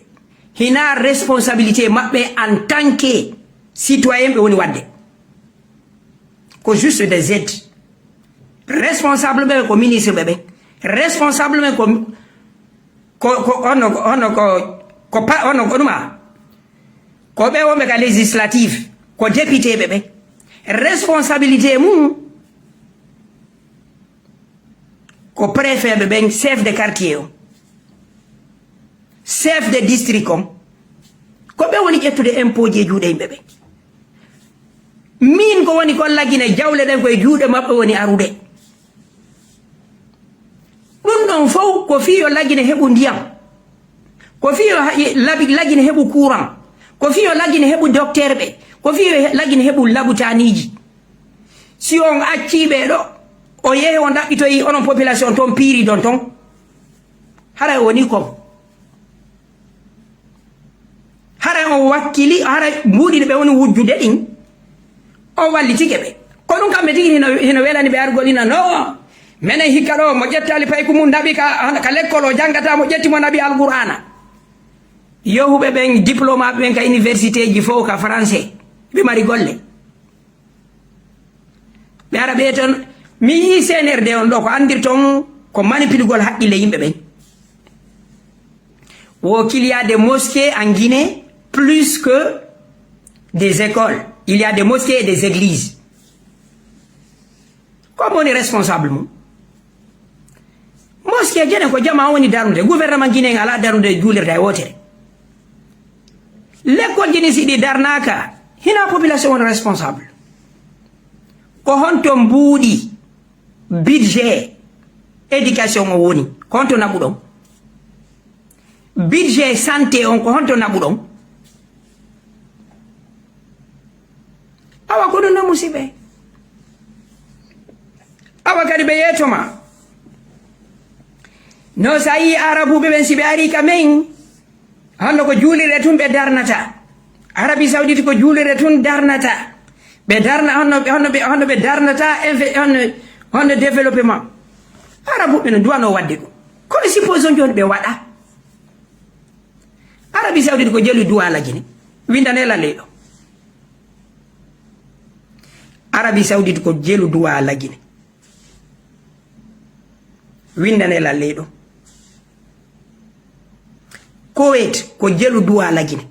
Hinaa responsabilité maɓɓe en tant que citoyen ɓe woni waɗde. Ko juste des aides. Responsable ɓe ko ministre ɓe ɓen. Responsable ɓe ko, ko, ko, hono, hono ko, ko pa-, hono ko ɗuma. Ko ɓe wonɓe ka législative, ko député ɓe ɓen. Responsabilité mum ko préfet ɓe ɓen, chef de quartier on, chef de district on. Ko ɓe woni ƴettude impôt ji e juuɗe yimɓe ɓen. Min ko woni kon Lagine, jawle ɗen ko e juuɗe maɓɓe woni arude. Ɗum ɗon fow ko fii yo Lagine heɓu ndiyam, ko fii yo ha-, labi-, Lagine heɓu courant, ko fii yo Lagine heɓu dokteerɓe, ko fii yo he-, Lagine heɓu labutaaniiji. Si on accii ɓee ɗo, o yehi o ɗaɓɓitoyi onon population ton piiri ɗon ton, haray o woni kon. Haray on wakkili, haray mbuuɗi ɗi ɓe woni wujjude ɗin, on wallitike ɓe. Ko ɗum kamɓe tigi hino, hino welani ɓe argol ina, "No, menen hikka ɗo, mo ƴettaali payku mum naɓi ka, ka lekkol o janngata, mo ƴetti mo naɓi Alqur'aana." Yohuɓe ɓen, diplôme ɓe ɓen ka université ji fof ka français, ɓe mari golle. Ɓe ara ɓe ton, mi yii C N R D on ɗo, ko anndirton ko manipulugol haqqille yimɓe ɓen. Wo qu'il y a des mosquées en Guinée plus que des écoles. Il y a des mosquées et des églises. Ko mo woni responsable mum? Mosquée jenen ko jama woni darnude. Gouvernement Guinée alaa darnude juulirde hay wootere. Lekkol jini si ɗi darnaaka, hina population woni responsable. Ko honto mbuuɗi budget éducation o woni? Ko honto naɓuɗon? Budget santé on, ko honto naɓuɗon? Awa, ko ɗum no, musiɓɓe. Awa kadi ɓe yeetoma. No sa yii Arabuɓe ɓen, si ɓe arii ka men, Honno ko juulirde tun ɓe darnata? Arabie Saoudite ko juulirde tun darnata. Ɓe darna, honno, honno ɓe, honno ɓe darnata inve-, honno, honno développement? Arabuɓe no duwano waɗde ɗum. Kono supposons jooni ɓe waɗa. Arabie Saoudite ko jelu duwa La Guinée. Windane lalleeɗo. Arabie Saoudite ko jelu duwa La Guinée. Windane lalleeɗo. Kuwait ko jelu duwa La Guinée.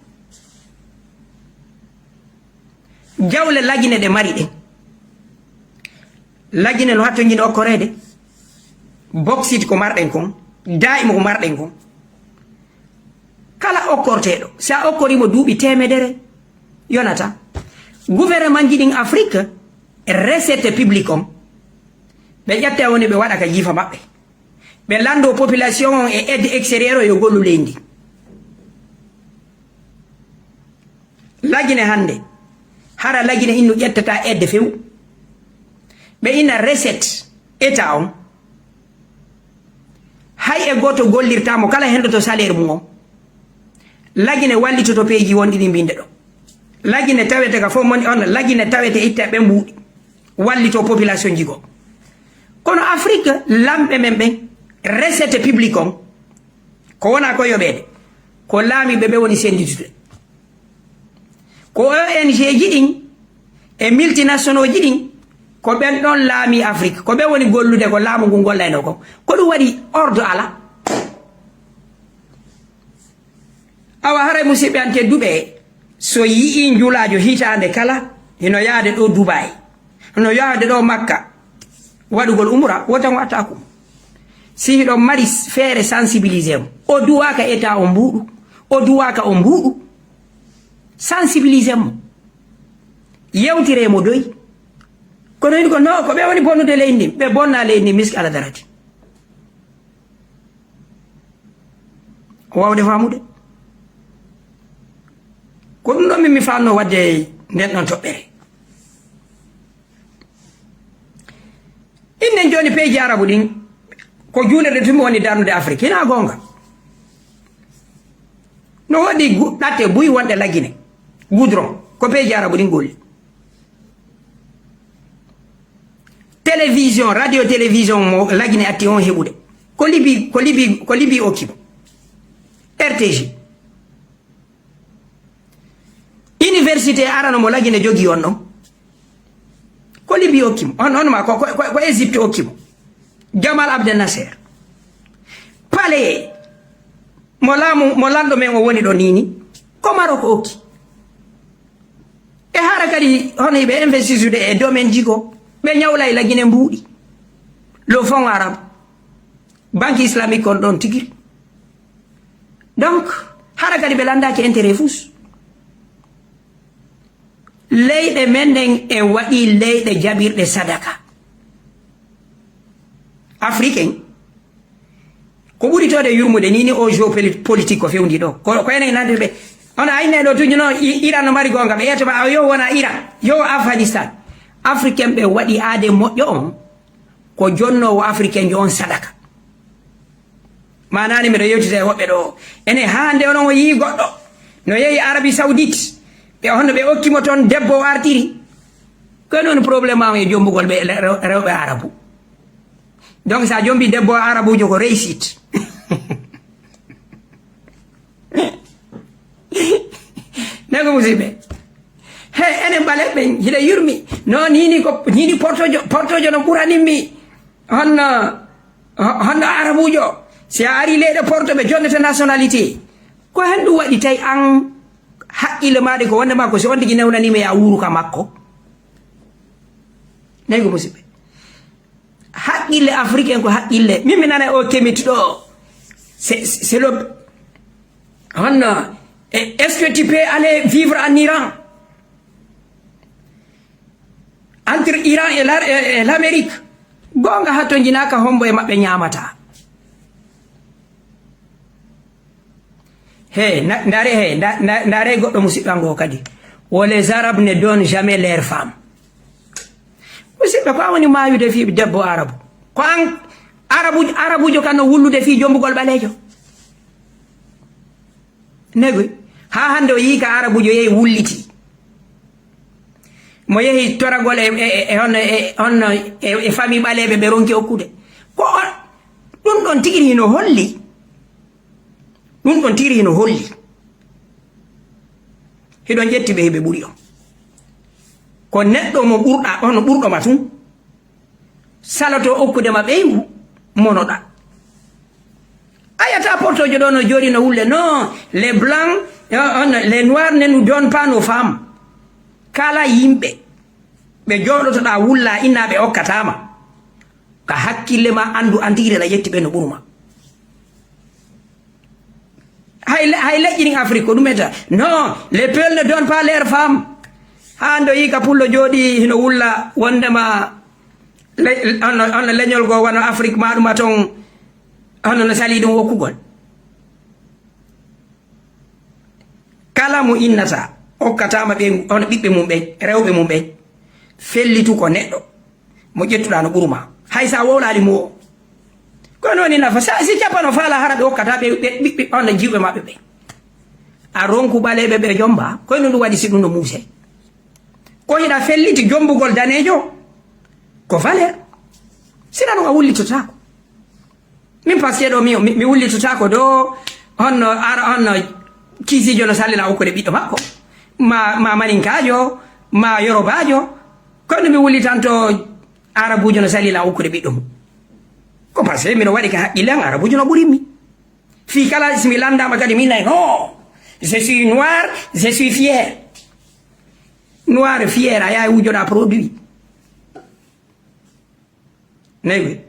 Jawle La Guinée ɗe mari ɗen. La Guinée no hattonjini okkoreede. Bauxite ko marɗen kon, daa'ima ko marɗen kon. Kala okkorteeɗo, si a okkorimo duuɓi teemedere, yonata. Gouvernementji ɗin Afrique, recette publique on, ɓe ƴetta woni ɓe waɗa ka jiifa maɓɓe. Ɓe lanndo population on e aide extérieure o yo gollu leydi ndi. La Guinée hannde, hara La Guinée innu ƴettata aide few. Ɓe ina recette État on. Hay e gooto gollirtaamo kala hendoto salaire mum on. La Guinée wallitoto peeji wonɗi ɗi mbinde ɗo. La Guinée tawete ka fof moni on, La Guinée tawete itta ɓe mbuuɗi. Wallito population ji goo. Kono Afrique, lamɓe men ɓen, recette publique on, ko wona ko yoɓeede, ko laamiiɓe ɓe woni sennditude. Ko O N G ji ɗin e multinationaux ji ɗin, ko ɓen ɗon laami Afrique. Ko ɓe woni gollude ko laamu ngun gollayno kon. Ko ɗum waɗi ordre ala. Awa haray musidɓe an tedduɓe, so yi'ii njulaajo hitaande kala, hino yaade ɗo Dubai, hino yaade ɗo Makka, waɗugol umra, wota ngo attaque mo. Si hiɗon mari feere sensibiliser mo, o duwaaka État o mbuuɗu, o duwaaka o mbuuɗu, sensibiliser mo, yewtire mo doy. Kono hino ko no, ko ɓe woni bonnude leydi ndin, ɓe bonna leydi ndin miski ala darati. Waawde faamude. Ko ɗum ɗon min mi faamno waɗde nden ɗon toɓɓere. Innen jooni peeji Arabu ɗin, ko juulirde tun mi woni darnude Afrik. Hinaa goonga? No woodi gu-, ɗatte buy wonɗe La Guinée. Goudron. Ko peeji Arabu ɗin golli. Télévision, radio télévision mo La Guinée atti on heɓude. Ko Libi, ko Libi, ko Libi okki mo. R T G. Université arano mo La Guinée jogi on ɗon. Ko Libi okki mo. On, on ma ko, ko, ko, ko Égypte okki mo. Jamal Abdel Nasser. Palais mo laamu, mo lanɗo men o woni ɗo nii ni, ko Maroc okki. E hara kadi hono hiɓe investisude e domaine ji goo, ɓe ñawlay La Guinée mbuuɗi. Le Fonds Arabe, Banque Islamique kon ɗon tigiri. Donc, hara kadi ɓe lanndaaki intérêt fus. Leyɗe men ɗen en waɗii leyɗe jaɓirɗe sadaka. Afrique en, ko ɓuri toode yurmude nii ni o jeu poli-, politique ko fewndi ɗo. Ko, ko enen nande ɓe. Ono ayne ɗo tujuno I-, Iran no mari goonga. Ɓe ƴettoma, a yo wona Iran, yo Afghanistan. Africain ɓe waɗi aade moƴƴo on. Ko jonnoowo Africain jo on sadaka. Maanaani miɗo yewtida e woɓɓe ɗo. Ene haa nde onon o yii goɗɗo no yehi Arabie Saoudite. Ɓe honno ɓe okki mo toon debbo o artiri. Ko noon problème am e jombugol ɓe le-, rew-, rewɓe Arabu. Donc, so a jombi debbo Arabujo ko réussite. Nego musidɓe. He, enen ɓale ɓen, hiɗa yurmi. No, nini ko, nini portojo, portojo no ɓuranin mi. Honno, ho-, honno Arabujo. Si a ari leyɗe porto ɓe jonnete nationalité. Ko hen ɗum waɗi tawi an haqqille ma ɗe ko wonde ma ko si on tigi newnanima ya wuuru ka makko. Nego musidɓe. Haqqille Afrique en ko haqqille. Min mi nana o kemit ɗo. C'est, c'est le, honno, e-, est-ce que tu peux aller vivre en Iran? Entre Iran et l'Ar-, et, et l'Amérique. Goonga hattonjinaaka hombo e maɓɓe ñaamata. He, na-, ndaare he, nda-, nda-, ndaare goɗɗo musidɗo an goo kadi. Wo les Arabes ne donnent jamais leurs femmes. Musidɓe, ko an woni maayude fii debbo Arabu. Ko an Arabu, Arabujo kan no wullude fii jombugol ɓaleejo. Negoy. Haa hannde o yii ka Arabujo yehi wulliti. Mo yehi toragol e, e, e, e honno, e, honno, e, e famille ɓaleeɓe ɓe ronki okkude. Ko on, ɗum ɗon tigi hino holli. Ɗum ɗon tigi hino holli. Hiɗon ƴetti ɓe, hiɓe ɓuri on. Ko neɗɗo mo ɓurɗa, on ɓurɗo ma tun. Saloto okkude ma ɓeyngu, monoɗa. A yiyata portojo ɗo no jooɗi no wulle, non, les blancs, euh, on, les noirs ne nous donnent pas nos femmes. Kala yimɓe, ɓe jooɗotoɗa wulla inna ɓe okkatama. Ka hakkille ma anndu an tigi ɗa ƴetti ɓe no ɓuruma. Hay le-, hay leƴƴi ɗin Afrique ko ɗum eta. Non, les peuls ne donnent pas leurs femmes. Haa ndo yii ka pullo jooɗi hino wulla wondema le-, on, on leñol goo wano Afrique ma ɗum a ton, hono no sali ɗum okkugol. Kala mo innata, okkatama ɓe, on ɓiɓɓe mum ɓen, rewɓe mum ɓen, fellitu ko neɗɗo. Mo ƴettuɗaa no ɓuruma. Hay sa wowlaali mo o. Ko noon woni nafa. Sa, si capano faala hara ɓe okkata ɓe, ɓe, ɓe, ɓe, on jiwɓe maɓɓe ɓe. A ronku ɓaleeɓe ɓe jomba. Ko e ɗum ɗum waɗi si ɗum no muuse. Ko hiɗa felliti jombugol daneejo. Ko valeur. Sina ɗum a wullitotaako. Min parce que ɗo mi, mi, mi wullitotaako ɗo honno ara, honno kiisiijo no sallina okkude ɓiɗɗo makko. Ma, ma maninkaajo, ma yorobaajo. Kono mi wullitanto arabuujo no sallina okkude ɓiɗɗo mum. Ko parce que miɗo waɗi ka haqqille an, arabuujo no ɓuri mi. Fii kala si mi landaama kadi mi nay, non, je suis noir, je suis fier. Noir fier, a yahay wujoɗa produit. Naywi,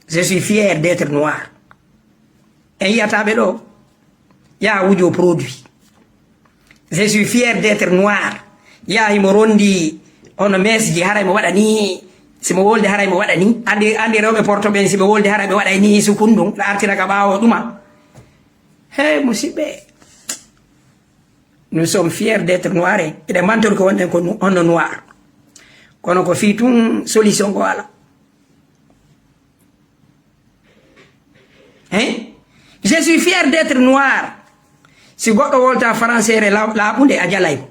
je suis fier d'être noir. En yiyata ɓe ɗo, yaa wujo produit. Je suis fier d'être noir. Yaa himo rondi hono mesji, haray mo waɗa ni, si mo wolde haray mo waɗa ni. Andi, andi rewɓe Porto ɓen, si ɓe wolde haray ɓe waɗa ni, sukun ɗum, ɗa artira ka ɓaawo ɗuma. Hey, musiɓɓe. Nous sommes fiers d'être noirs. Eɗen mantori ko wonɗen ko nu-, honno noir. Kono ko fii tun solution ko ala. Hein? Je suis fier d'être noir. Si goɗɗo wolta français re la-, laaɓunde, a jalay mo.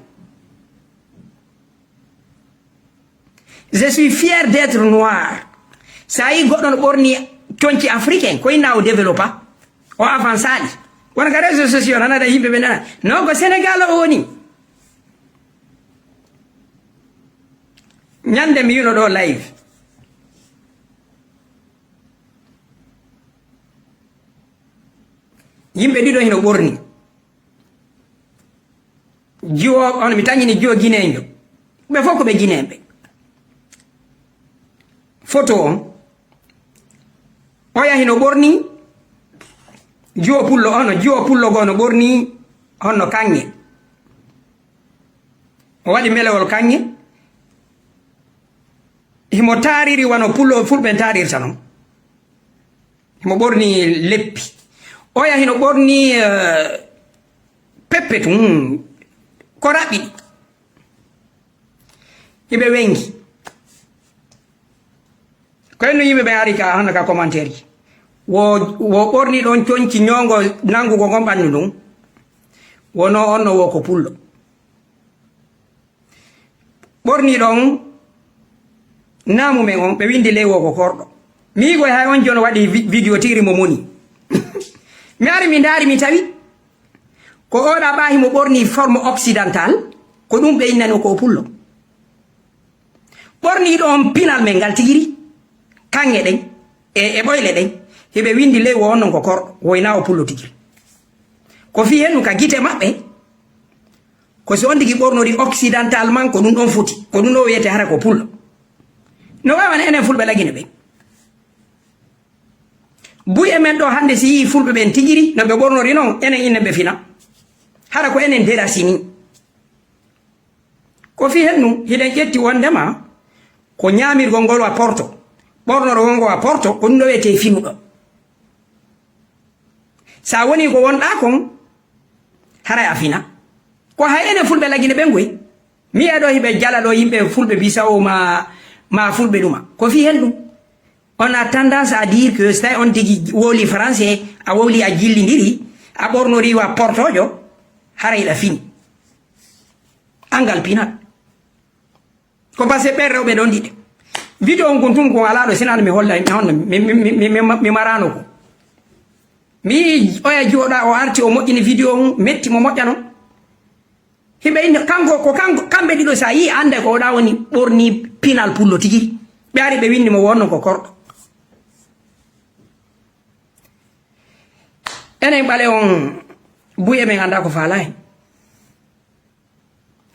Je suis fier d'être noir. Sa yi goɗɗo no ɓorni conci africain, ko inna o développa, o avançaali. Wona ka réseaux sociaux, nanata yimɓe ɓe nana. Non, ko Sénégal o woni. Ñande mi yino ɗo live. Yimɓe ɗiɗo hino ɓorni. Jiwo, on mi tañini jiwo Guinéenjo. Ɓe fof ko ɓe Guinéen ɓe. Photo on. Oya hino ɓorni. Jiwo pullo, ono jiwo pullo goo no ɓorni honno kaŋŋe. O waɗi melewol kaŋŋe. Himo taariri wano pullo, fulɓe taarirta non. Himo ɓorni leppi. Oya hino ɓorni, eh, peppe tun. Ko raɓɓiɗi. Hiɓe wengi. Ko henno yimɓe ɓe ari ka, hano ka commentaire ji. Wo, wo ɓorni ɗon conci ñoongo nangugo ngon ɓandu ndun. Wono on no wo ko pullo. Ɓorniiɗo on, naamu men on, ɓe winndi ley woo ko korɗo. Mi yi'i koy hay on jono waɗi vi-, video tigi mo moni. Mi ari mi ndaari mi tawi ko oɗa ɓaahi mo ɓorni forme occidental, ko ɗum ɓe innani ko o pullo. Ɓorniiɗo on pinal men ngal tigiri, kaŋŋe ɗen, e, e ɓoyle ɗen, hiɓe winndi ley woo on non ko korɗo, woy na o pullo tigiri. Ko fii hennu ka gite maɓɓe, ko si on tigi ɓornori occidental man, ko ɗum ɗon foti, ko ɗum ɗo wiyete hara ko pullo. No waawana enen fulɓe Lagine ɓen. Buy e men ɗo hannde si yii fulɓe ɓen tigiri, no ɓe ɓornori non, enen inne ɓe fina. Hara ko enen derasini. Ko fii hen ɗum, hiɗen ƴetti wondema ko ñaamirgol ngol wa porto, ɓornorgol ngol wa porto, ko ɗum ɗo wiyetee finuɗo. Sa woni ko wonɗaa kon, haray a fina. Ko hay enen fulɓe Lagine ɓen koy. Mi yi'a ɗo hiɓe jala ɗo yimɓe fulɓe Bisawo ma, ma fulɓe ɗuma. Ko fii hen ɗum. On a tendance à dire que so tawi on tigi wowli français, a wowli a jillindiri, A ɓornorii wa portoojo, haray ɗa fini. Angal pinal. Ko parce que ɓen rewɓe ɗon ɗiɗi. Video on kun tun kun alaa ɗo, sinaano mi holla, mi honno, mi, mi, mi, mi, mi, mi maraano ko. Mi yi'i oya jooɗa, o arti, o moƴƴini video on, metti mo moƴƴa non. Hiɓe inde, kanko, ko kanko, kamɓe ɗiɗo, sa yi'i, annday ko oɗa woni ɓorni pinal pullo tigi. Ɓe ari, ɓe winndi mo, wonno ko korɗo. Enen ɓale'en, buy e men annda ko faala en.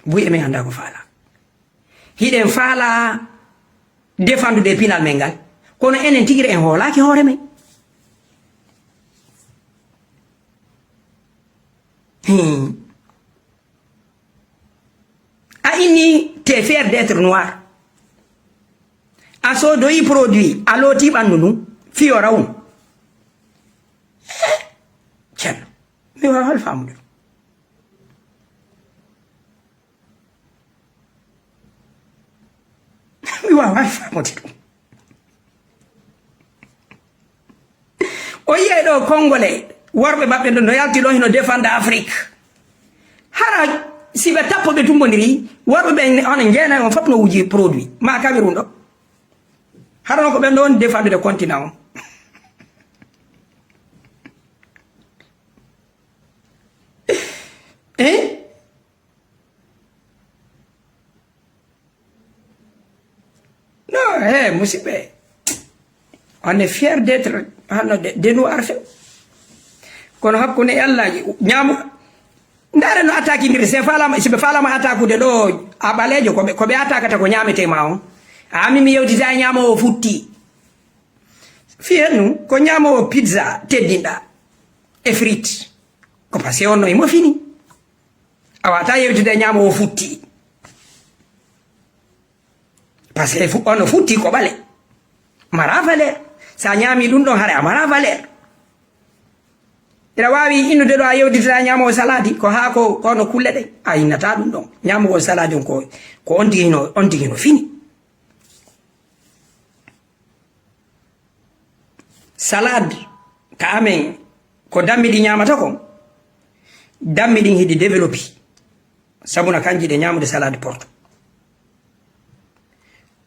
Buy e men annda ko faala. Hiɗen faala defandude pinal men ngal. Kono enen tigi en hoolaaki hoore men. Hmm. A inni t'es fier d'être noir. A soodoyi produit, a looti ɓanndu ndun, fiyo rawun. Ceerno, mi waawaa faamude ɗum. Mi waawaa faamude ɗum. O yi'ay ɗo Kongole, worɓe maɓɓe ɗon no yalti ɗo hino defanda Afrik. Hara si ɓe tappo ɓe tumbondiri, worɓe ɓen hono njeenay on fof no wuji produit. Ma Cameroun ɗo. Hara non ko ɓen ɗon defandude continent on. Eh? Non, eh, musidɓe. On est fier d'être, hano de, de nous arfe. Kono hakkunde e Allah, ñaamo. Ndaare no attaque ndir, si faalama, si ɓe faalama attaque'ude ɗo, a ɓaleejo, ko ɓe, ko ɓe attaquata ko ñaametee ma on. A mi, mi yewtita e ñaamo o futti. Fii hen ɗum, ko ñaamo o pizza teddinɗa e frites. Ko parce que on no imo fini. A wata yewtide e ñaamo o futti. Parce que fu-, on no futti ko ɓale. Mara valeur. Sa ñaami ɗum ɗon, hare a mara valeur. Ina waawi innude ɗo a yewtitata ñaamo o saladi, ko haako, kono kulle ɗe. A innata ɗum ɗon. Ñaamo o saladi on ko, ko on tigi no, on tigi no fini. Salade ka amen, ko dammiɗi ñaamata kon, dammiɗi hiɗi développé, sabuna kanji ɗe ñaamude salade porto.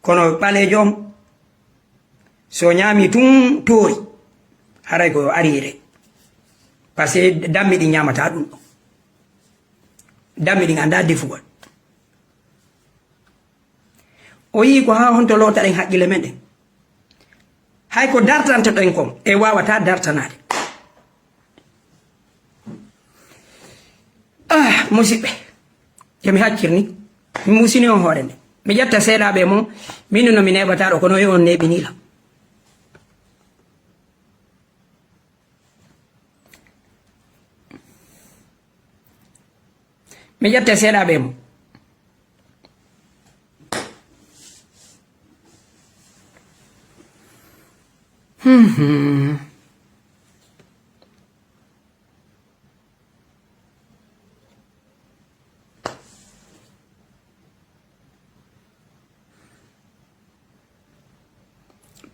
Kono ɓaleejo on, so ñaami tun toori, haray ko arriéré. Parce que dammiɗi ñaamata ɗum ɗon. Dammiɗi annda defugol. O yii ko haa honto lootaɗen haqqille men ɗen. Hay ko dartantoɗen kon, en waawata dartanaade. Ah, musidɓe, yo mi haccir ni. Mi musini on hoore nde. Mi ƴetta seeɗaaɓe e mon, min no mi neeɓataa ɗo, kono yo on neeɓinii lam. Mi ƴetta seeɗaaɓe e mon. Hmm, hmm.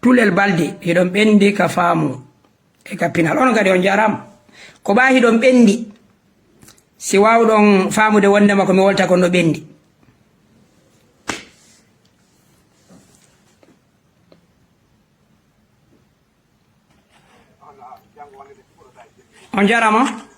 Tulel Balde, hiɗon ɓenndi ka faamu e ka pinal. Onon kadi on jaaraama. Ko ɓaa hiɗon ɓenndi. Si waawɗon faamude wondema ko mi wolta ko no ɓenndi. On jaaraama.